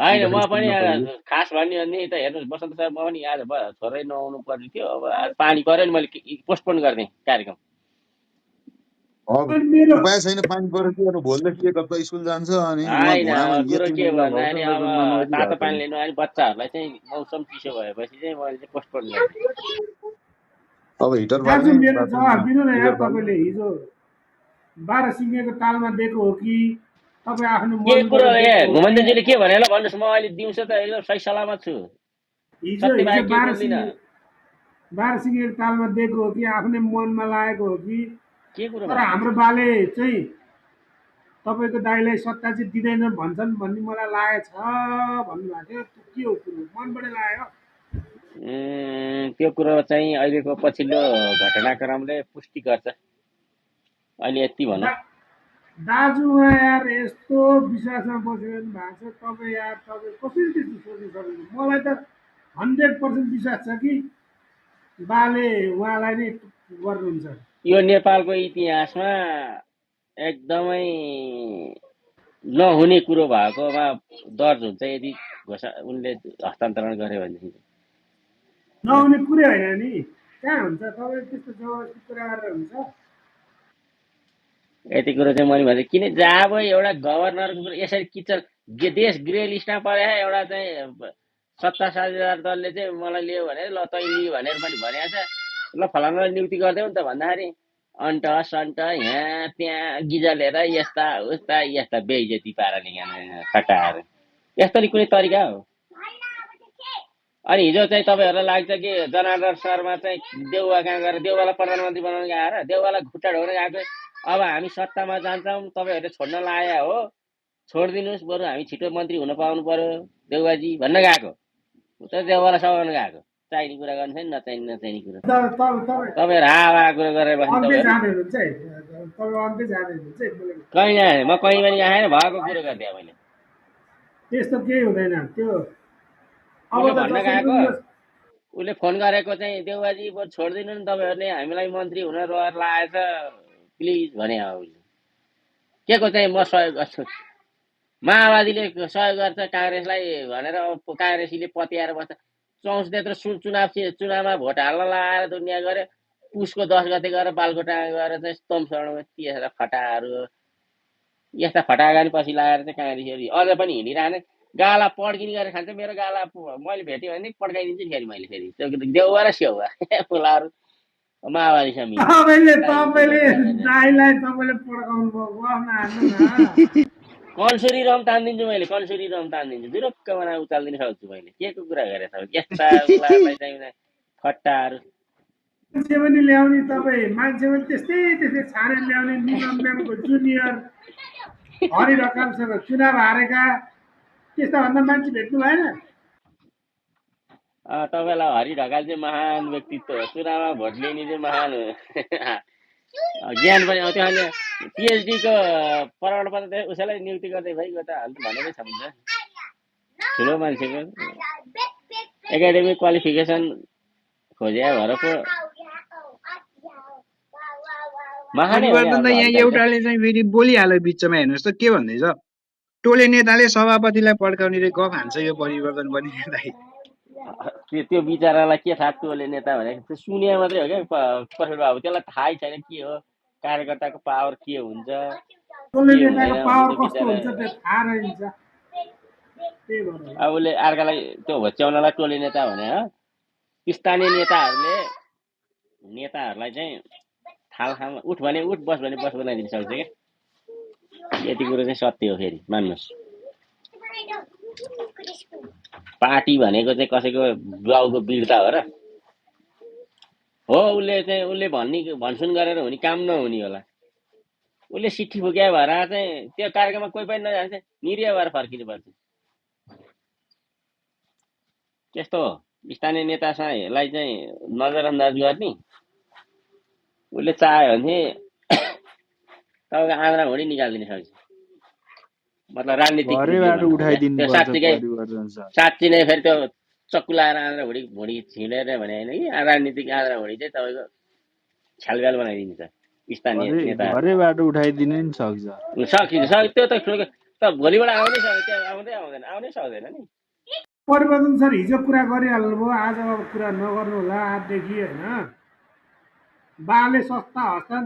होइन म गाडी पनि कुद्न पऱ्यो। खास भन्ने हो भने त हेर्नुहोस् बसन्त सर म पनि आज छोरै नआउनु पर्ने थियो अब आज पानी पऱ्यो नि मैले पोस्टपोन गरिदिएँ कार्यक्रम अब अनि मेरो उपाय छैन, पानी पऱ्यो कि अब भोलिदेखि एक हप्ता स्कुल जान्छ अनि उहाँ होइन घुँडामा कुरो यति के मैला भन्दा भएको नि छ, अब रुममा नआइदिई तातो भएको पानी छैन। लिनु अनि बच्चाहरूलाई चाहिँ मौसम चिसो भएपछि चाहिँ मैले चाहिँ पोस्टपोन गरिदिएँ अब हिटर दाजु फाल्ने मेरो बाथरुममा, जवाब दिनु न यार, गिजर फाल्ने। तपाईँले हिजो 12 तालमा दिएको हो कि तपाईँ आफ्नो के मनबाट कुरो दिएको हो कि घुमन्तेजीले के भने ल भन्नुहोस् म अहिले दिउँसो त एकदम सही सलामत छु हिजो सत्य हिजो बाहेक केही बोल्दिनँ 12 तालमा दिएको हो कि आफ्नै मनमा लागेको हो कि? के कुरो तर भने हाम्रो बाले चाहिँ तपाईँको दाइलाई सत्ता चाहिँ दिँदैन भन्छन् भन्ने मलाई लागेको छ भन्नुभएको थियो। त्यो के हो कुरो? मनबाट लाग्यो? त्यो कुरो चाहिँ अहिलेको पछिल्लो घटनाक्रमले पुष्टि गर्छ अहिले यति भनौँ दा दाजुमा यार यस्तो विश्वासमा बसिरहनु भएको छ तपाईँ यार, तपाईँ कसरी त्यस्तो सोच्नु सक्नुहुन्छ? मलाई त 100% विश्वास छ कि बाले उहाँलाई नै गर्नुहुन्छ। यो नेपालको इतिहासमा एकदमै नहुने कुरो भएकोमा दर्ज हुन्छ यदि उनले हस्तान्तरण गर्यो भनेदेखि नहुने कुरै होइन नि, कहाँ हुन्छ? तपाईँ त्यस्तो जबरजस्ती कुरा गरेर हुन्छ? यति कुरो चाहिँ मैले भने किन जब एउटा गभर्नरको कुरो यसरी किचन देश गृह लिस्टमा परे एउटा चाहिँ सत्ता साझेदार दलले चाहिँ मलाई लियो भने ल तै लियो भनेर पनि भनेको छ ल फलानालाई नियुक्ति गरिदेऊ नि त भन्दाखेरि अन्ट सन्ट यहाँ त्यहाँ गिजलेर यस्ता उस्ता यस्ता बेइज्जती पाराले यहाँ खटाएर यस्तो नि कुनै तरिका हो अनि हिजो चाहिँ तपाईँहरूलाई लाग्छ कि जनार्दन शर्मा चाहिँ देउवा कहाँ गएर देउवालाई प्रधानमन्त्री बनाउन गएर देउवालाई खुट्टा ढोग्न गएको अब हामी सत्तामा जान्छौँ तपाईँहरूले छोड्न लाया हो छोडिदिनुहोस् बरु हामी छिटो मन्त्री हुन पाउनु पर्यो देउबाजी भन्न गएको उता देउवालाई सघाउन गएको चाहिने कुरा गर्नु छैन नचाहिने नचाहिने कुरा तपाईँ तपाईँहरू हावा कुरा गरेर बस्नु अन्त्य तपाईँहरू जाँदै हुनुहुन्छ है, तपाईँ अन्त्य जाँदै हुनुहुन्छ है बोलेको। कहीँ जाने म कहीँ पनि आएन भएको कुरो गरिदिएँ मैले त्यस्तो केही हुँदैन त्यो। अब उसले त भन्न जसरी गएको पनि यो उसले फोन गरेको चाहिँ देउबाजी बरु छोडिदिनु नि तपाईँहरूले हामीलाई मन्त्री हुन रहर लागेछ प्लिज भने हो उसले के को चाहिँ म सहयोग गर्छु माओवादीले सहयोग गर्छ काङ्ग्रेसलाई भनेर काङ्ग्रेसीले पत्याएर बस्छ 34 त्यत्रो चुनावमा भोट हाल्न लगाएर दुनियाँ गऱ्यो पुसको 10 गते गएर बालकोटामा गएर चाहिँ स्तम्भसँग तिखेर फटाहरू यस्ता फटाका नि पछि लगाएर चाहिँ काङ्ग्रेसीहरू अझ पनि हिँडिरहने गाला पड्किने गरेर खान्छ मेरो गाला मैले भेटेँ भने पड्काइदिन्छु नि फेरि मैले फेरि देउवा र स्याउवा फुलाहरू माओवादीसँग मिल्ने तपाईँले चाहिने कुरो तपाईँले कुरा गर्ने दाइलाई तपाईँले पड्काउनु भयो, गर्न हान्नु न। कन्सुरी रम तानिदिन्छु मैले कन्सुरी रम तानिदिन्छु जुरुक्क बनाएर उचालिदिन सक्छु मैले के को कुरा गरेँ तपाईँ यस्ता उनीहरूलाई चाहिँ फट्टाहरू मान्छे पनि ल्याउने तपाईँ, मान्छे पनि त्यस्तै त्यस्तै छानेर ल्याउने। निगम म्यामको जुनियर हरि ढकालसँग चुनाव हारेका त्यस्ता भन्दा मान्छे भेट्नु भएन? तपाईँलाई हरि ढकाल चाहिँ महान व्यक्तित्व हो चुनावमा भोट लिने चाहिँ महान ज्ञान पनि त्यहाँले पिएचडीको प्रमाणपत्र उसैलाई नियुक्ति गर्दै भाइ त भनेकै छ हुन्छ ठुलो मान्छेको एकाडेमिक क्वालिफिकेसन खोजे भएर पो महानै हो नि परिवर्तन त अर्को यहाँ हरिदाल चाहिँ एउटाले चाहिँ फेरि बोलिहाल्यो बिचमा, हेर्नुहोस् त के भन्दैछ, टोले नेताले सभापतिलाई पड्काउने रे गफ हान्छ यो परिवर्तन पनि दाइ। त्यो बिचरालाई के थाहा टोले नेता भनेको त्यो सुने मात्रै हो क्या प्रफुल्ल बाबु त्यसलाई थाहै छैन के हो कार्यकर्ताको पावर के हुन्छ टोल्ने के नेताको हुँदैन भन्ने पावर त्यो कस्तो बिचरा हुन्छ त्यो थाहा रहन्छ, त्यही भएर अब उसले अर्कालाई त्यो होच्याउनलाई टोले नेता भने हो स्थानीय नेताहरूलाई चाहिँ थालखामा उठ भने उठ बस भने बस बनाइदिन सक्छ क्या यति कुरो चाहिँ सत्य हो फेरि मान्नुहोस् पार्टी भनेको चाहिँ कसैको गाउँको वीरता हो र हो उसले भनसुन गरेर हुने काम नहुने होला उसले सिट्ठी फुक्या भएर चाहिँ त्यो कार्यक्रममा कोही पनि नजान्छ निरीह भएर फर्किनुपर्छ त्यस्तो हो स्थानीय नेतालाई चाहिँ नजरअन्दाज गर्ने उसले चाह्यो भने तपाईँको आन्द्रा भुँडी निकालिदिन सक्छ मतलब राजनीतिक रूपले घरैबाट भन्नु हो क्या उठाइदिनु त्यो पर्छ परिवर्तन सर। साँच्ची नै फेरि त्यो चक्कु लाएर आन्द्रा भुँडी छिलेर भने होइन कि राजनीतिक आन्द्रा भुँडी चाहिँ तपाईँको छ्यालब्याल बनाइदिन्छ स्थानीय नेताहरूले घरैबाट उठाइदिनु नि सक्छ। सकिन्छ त्यो त त भोलिबाट आउनै सक्दैन, त्यहाँ आउनै सक्दैन नि। परिवर्तन सर हिजो कुरा गरिहाल्नुभयो, आज अब कुरा नगर्नु होला आजदेखि होइन। बाले सस्ता हस्तान्तरण